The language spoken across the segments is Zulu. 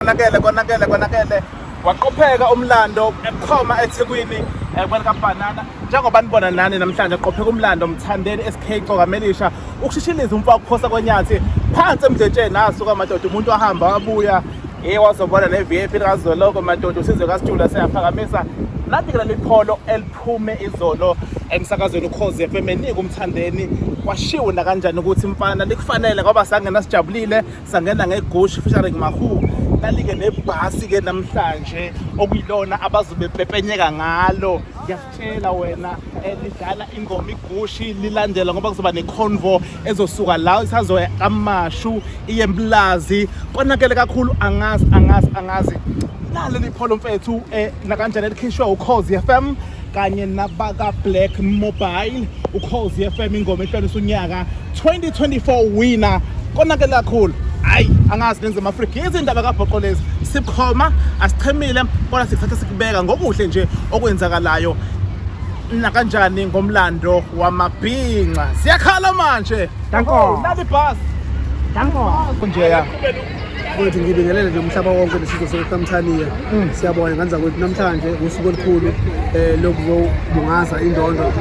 Konakele, konakele, konakele. Waqopheka umlando ebukhoma eThekwini, kwelikaBhanana. Njengoba nibona nani namhlanje qopheka umlando Mthandeni SK Gcokamelisha ukushishiliza umfaka ukuphosa kwenyathi phansi emdletsheni. Nasuka madoda, umuntu wahamba wabuya, wazobona ne VIP likazwelonke madoda, uSizwe kaSijula siyaphakamisa. Nanti ke leli pholo eliphume izolo emsakazweni Ukhozi FM enika uMthandeni, kwashiwo nakanjani ukuthi mfana likufanele ngoba sangena sijabulile, sangena ngegushi featuring Mahu. Nalike nebhasi ke namhlanje okuyilona abazobe pepenyeka ngalo. Ngiyakutshela wena, lidlala ingoma igushi lilandela ngoba kuzoba neconvo ezosuka la isazoya kaMashu iye eMlazi. Konakele kakhulu, angazi, angazi, angazi. Nalo lipholo mfethu, nakanjani elikhishwe Ukhozi FM kanye nabaka Black Mobile. Ukhozi FM ingoma ehlukanisa unyaka 2024 winner. Konakele kakhulu. Hayi, angazi nenze Afrika izindaba kabhoqo lezi, sibukhoma asichemile kodwa sikuthatha sikubeka ngokuhle nje okwenzakalayo nakanjani ngomlando wamabhinca. Siyakhala manje. Danko. Nali bus. Danko. Nje ya. Futhi ngibingelele nje umhlaba wonke nesizwe sokukamthaniya. Siyabonga nganza kwethu, namhlanje usuku olukhulu lokuzobungaza indondo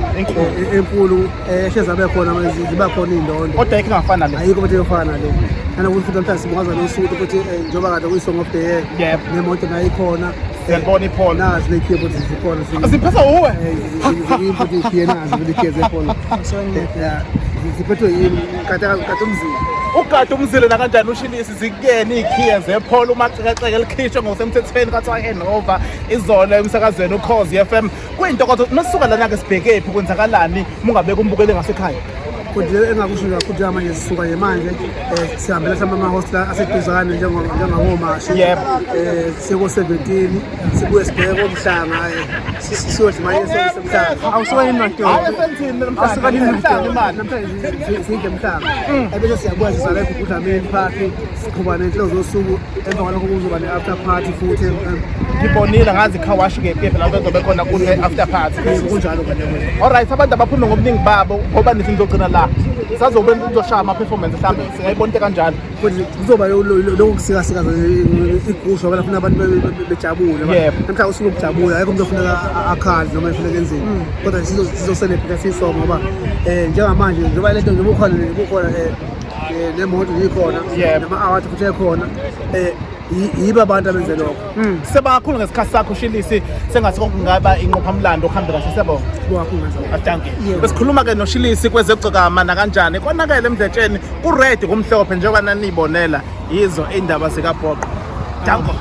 enkulu ehlezi abe khona, ziba khona iy'ndondo. Kodwa ayikho ingafana le. Ayikho futhi eyofana le, nanokuthi futhi namhlanje sibungaza nosuku futhi, njengoba kade kuyi-song of the year, nemoto nayo ikhona. Siyalibona ipholo. Nazi ney'khiye futhi zikhona. Ziphethe uwe. Futhi iy'khiye nazi futhi iy'khiye zepholo. Yeah, ziphethwe yimi kade kade umzila. Ugade umzila nakanjani ushilisi zikuyena iy'khiye zepholo umacekeceke elikhishwe ngokusemthethweni kwathiwa handover izolo emsakazweni Ukhozi FM. Kuyintokozo nasuka lana-ke, sibhekephi, kwenzakalani mungabeka umbukeli ngasekhaya? Futhi engakusho nje kakhulu, njengamanje sisuka nje manje, sihambela mhlawumbe amahostela aseduzane njengakoMashu, siko-17, sibuye sibheke koMhlanga, siyodla imali yesemhlanga. Awusuka nini madoda? Hayi, esenzini namhlanje? Asuka nini Emhlanga imali. Namhlanje sidle emhlanga, ebese siyabuya sizala eGugu Park, siqhuba nenhlelo zosuku. Emva kwalokho kuzoba ne-after party futhi. Ngibonile ngazi i-car wash kephi la bezobe khona kune-after party. Kunjalo kanye. Alright, abantu abaphume ngobuningi babo ngoba nithi nizogcina la sazobe nizoshaya ama-performance, mhlawumbe singayibona into kanjalo. Futhi kuzoba lokhu kusikasikaza igusha ngoba funa abantu bejabule. Namhlanje usuku lokujabula, ayikho umuntu ofuneka akhale noma efuneka enzeni, kodwa sizocelebrate sisonke ngoba njengamanje njengoba lento njengoba ukhona kukhona nemoto ikhona, nama-award futhi ekhona, yibo abantu abenze lokho. Siyabonga kakhulu ngesikhathi sakho Shilisi, sengathi konke kungaba inqophamlando kuhambe kahle. Siyabonga. Kuba kakhulu. Dankie. Besikhuluma ke noShilisi kwezegcokama nakanjani konakele emdletsheni, kured kumhlophe njengoba naniyibonela yizo indaba zikabhoqo. Danko.